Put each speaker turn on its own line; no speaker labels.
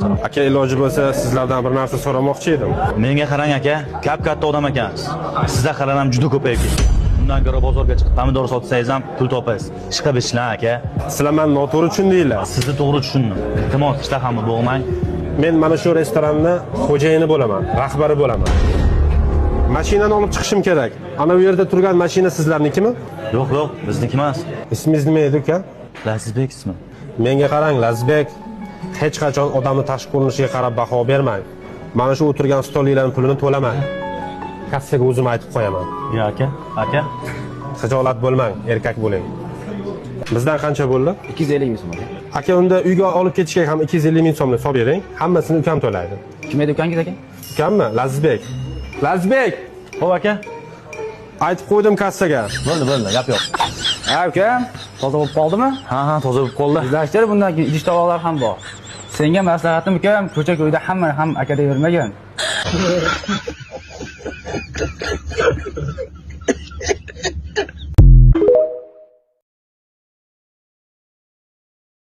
Aka, iloji bo'lsa sizlardan bir narsa so'ramoqchi edim.
Menga qarang aka, kap-katta odam ekansiz. Sizda qaram ham juda ko'payib ketdi. Undan ko'ra bozorga chiqib pomidor sotsangiz ham pul topasiz. Chiqib ishlang aka.
Sizlar meni noto'g'ri tushundinglar.
Sizni to'g'ri tushundim. Iltimos, ishtahamni bo'g'mang.
Men mana shu restoranni xo'jayini bo'laman, rahbari bo'laman. Mashinani olib chiqishim kerak. Ana u yerda turgan mashina sizlarnikimi?
Yo'q, yo'q, bizniki emas.
Ismingiz nima edi uka?
Lazizbek ismi.
Menga qarang, Lazizbek. Hech qachon odamni tashqi ko'rinishiga qarab baho bermang. Mana shu o'tirgan stolinglarning pulini to'lamang. Kassaga o'zim aytib qo'yaman.
Ya aka, aka.
Xijolat bo'lmang, erkak bo'ling. Bizdan qancha bo'ldi?
250 ming so'm aka.
Aka, unda uyga olib ketishga ham 250 ming so'mni solib bering. Hammasini ukam to'laydi.
Kim edi ukangiz aka?
Ukammi? Lazizbek. Lazizbek!
Xo'p aka.
Aytib qo'ydim kassaga.
Bo'ldi, bo'ldi, gap yo'q.
Ha ukam, toza bo'lib qoldimi?
Ha, ha, toza bo'lib qoldi.
Yuzlashtir, bundan keyin idish tovoqlar ham bor. Senga maslahatim ukam, ko'cha ko'yda hamma ham aka deyavermagin.